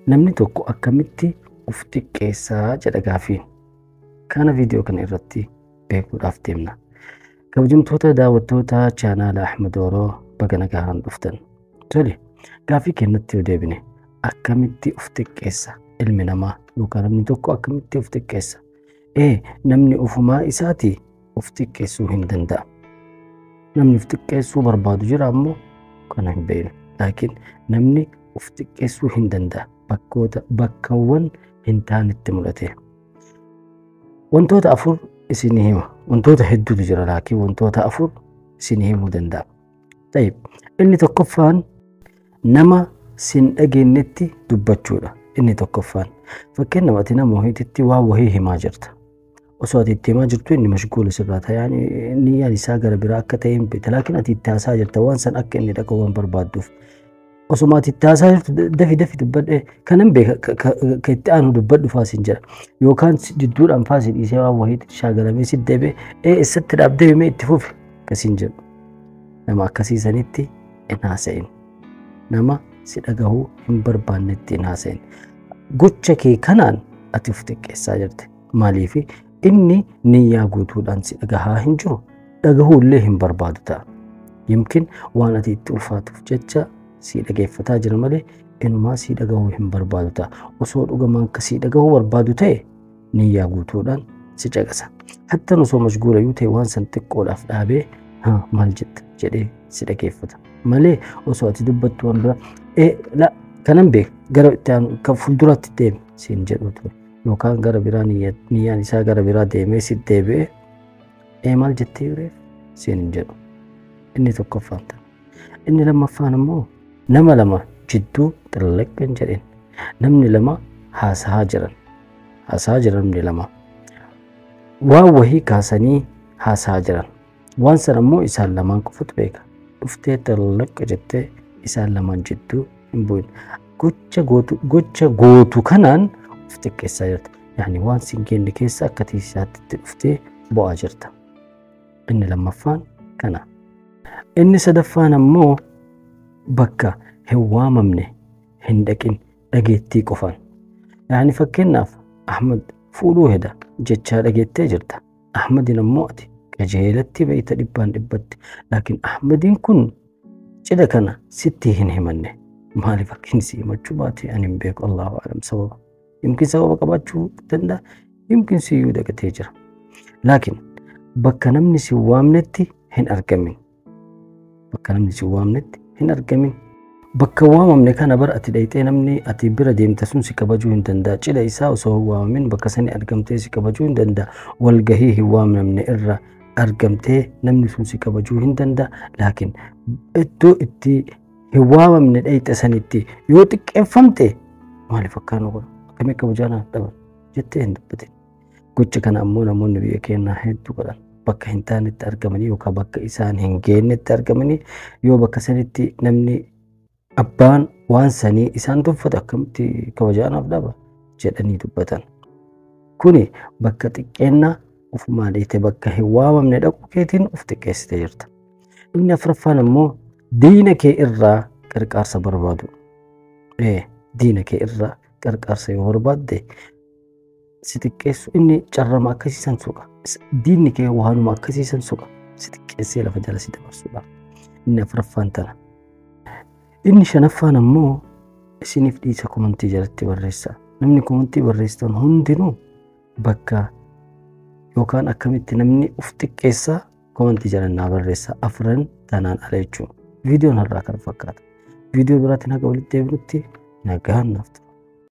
Namni tokko akkamitti of xiqqeessaa jedha gaafiin. Kana viidiyoo kana irratti beekuudhaaf deemna. Kabajamtoota daawwattoota chaanaala Ahmad Ooroo, baga nagaan dhuftan. Tole, gaafii keenyatti yoo deebine, akkamitti of xiqqeessa ilmi namaa yookaan namni tokko akkamitti of xiqqeessa? Ee, namni ofumaa isaatii of xiqqeessuu hin danda'a. Namni of xiqqeessuu barbaadu jira ammoo kana hin beeknu. Laakiin namni of xiqqeessuu hin danda'a. Bakkoota bakkawwan hin taanetti mul'ate. Wantoota afur isinii hima. Wantoota hedduutu jira, laakiin wantoota afur isinii himuu danda'a. Tayyib, inni tokkoffaan nama sin dhageenyetti dubbachuudha. Inni tokkoffaan. Fakkeenyaaf, ati nama wayiititti waan wahii himaa jirta. Osoo ati itti himaa jirtu inni mashguula sirraa ta'a. Niyyaan isaa gara biraa akka ta'e hin beekta. Laakiin ati itti haasaa jirta waan san akka inni dhaga'u waan barbaadduuf. Osuma ati itti haasaa jirtu, "Dafi dafi dubbadhe, kanan beeka, ka itti aanu dubbadhu" faa sin jedha. Yookaan jidduudhaan faa si dhiisee waan wayiitti shaagalamee si deebi'ee, "Ee, eessatti dhaabdee? Himee itti fufi" akkasiin jedhu. Nama akkasii sanitti hin haasa'in. Nama si dhagahuu hin barbaannetti hin haasa'in. Gocha kee kanaan ati of xiqqeessaa jirte. Maaliif? Inni niyyaa guutuudhaan si dhagahaa hin jiru. Dhagahuu illee hin barbaadu ta'a. Yimkin waan ati itti ulfaatuuf jecha si dhageeffataa jira malee inumaa si dhagahuu hin barbaadu ta'a. Osoo dhugamaan akka si dhagahuu barbaadu ta'e niyyaa guutuudhaan si caqasa. Hattan osoo mashguula yoo ta'e waan san xiqqoodhaaf dhaabee, "Haa, maal jetta?" jedhee si dhageeffata. Malee osoo ati dubbattu waan biraa, "Ee, la, kanan beeka, gara itti aanu kan fuulduratti deeme" siin jedhu ture. Yookaan gara biraa niyyaan isaa gara biraa deemee si deebi'ee, "Ee, maal jettee reef?" siin hin jedhu. Inni tokkoffaan tana. Inni lammaffaan immoo nama lama jidduu xallaqqa hin jedhin. Namni lama haasahaa jiran. Haasahaa jiran namni lama. Waan wahii kaasanii haasahaa jiran. Waan sana immoo isaan lamaan qofatu beeka. Dhuftee xallaqqa jettee isaan lamaan jidduu hin bu'in. Gocha gootu kanaan of xiqqeessaa jirta. Yaani waan sin kenne keessa akka tiisaatti itti dhuftee bu'aa jirta. Inni lammaffaan kana. Inni sadaffaan ammoo bakka hin waamamne hin dhaqin dhageettii qofaan. Yaani fakkeenyaaf, Ahmad fuudhuu heda jechaa dhageettee jirta. Ahmadin ammoo ati qajeelatti beeyta dhibbaan dhibbatti. Laakiin Ahmadiin kun cidha kana sitti hin himanne. Maaliif akka inni si himachuu baate ani hin beeku, Allahu a'lam sababa. Yumkin sababa qabaachuu danda'a, yumkin siyyuu dagatee jira. Laakiin bakka namni si waamnetti hin argamin. Bakka namni si waamnetti hin argamin. Bakka waamamne kana bara ati dhayxee namni ati bira deemte sun si kabajuu hin danda'a. Cidha isaa osoo hin waamamin bakka sani argamtee si kabajuu hin danda'a. Walgahii hin waamamne irra argamtee namni sun si kabajuu hin danda'a. Laakiin iddoo itti hin waamamne dhayxe sanitti yoo xiqqeeffamte, "Maaliif akkaan godha? Akkamii kabajaa naaf dhaban?" jettee hin dubbatin. Gocha kana ammoo namoonni biyya keenyaa hedduu godhan. Bakka hin taanetti argamanii yookaan bakka isaan hin geenyetti argamanii, yoo bakka sanitti namni abbaan waan sanii isaan tuffate, "Akkamitti kabajaa naaf dhaba?" jedhanii dubbatan. Kuni bakka xiqqeennaa ofumaa dheete bakka hin waamamne dhaquu keetiin of xiqqeessitee jirta. Inni afuraffaan ammoo diina kee irraa qarqaarsa barbaadu. Ee, diina kee irraa qarqaarsa yoo barbaadde si xiqqeessu, inni carrama akkasiisan suqa. Diinni kee waanuma akkasiisan suqa. Si xiqqeessee lafa jala si dabarsuudha. Inni afuraffaan tana. Inni shanaffaan ammoo isiniif dhiisa, komantii jalatti barreessa. Namni komantii barreessitan hundinuu bakka yookaan akkamitti namni uf xiqqeessaa komantii jala naa barreessa, afran tanaan ala jechuudha. Viidiyoon har'aa kana fakkaata. Viidiyoo biraatiin haga walitti deebinutti nagaan naaf tura.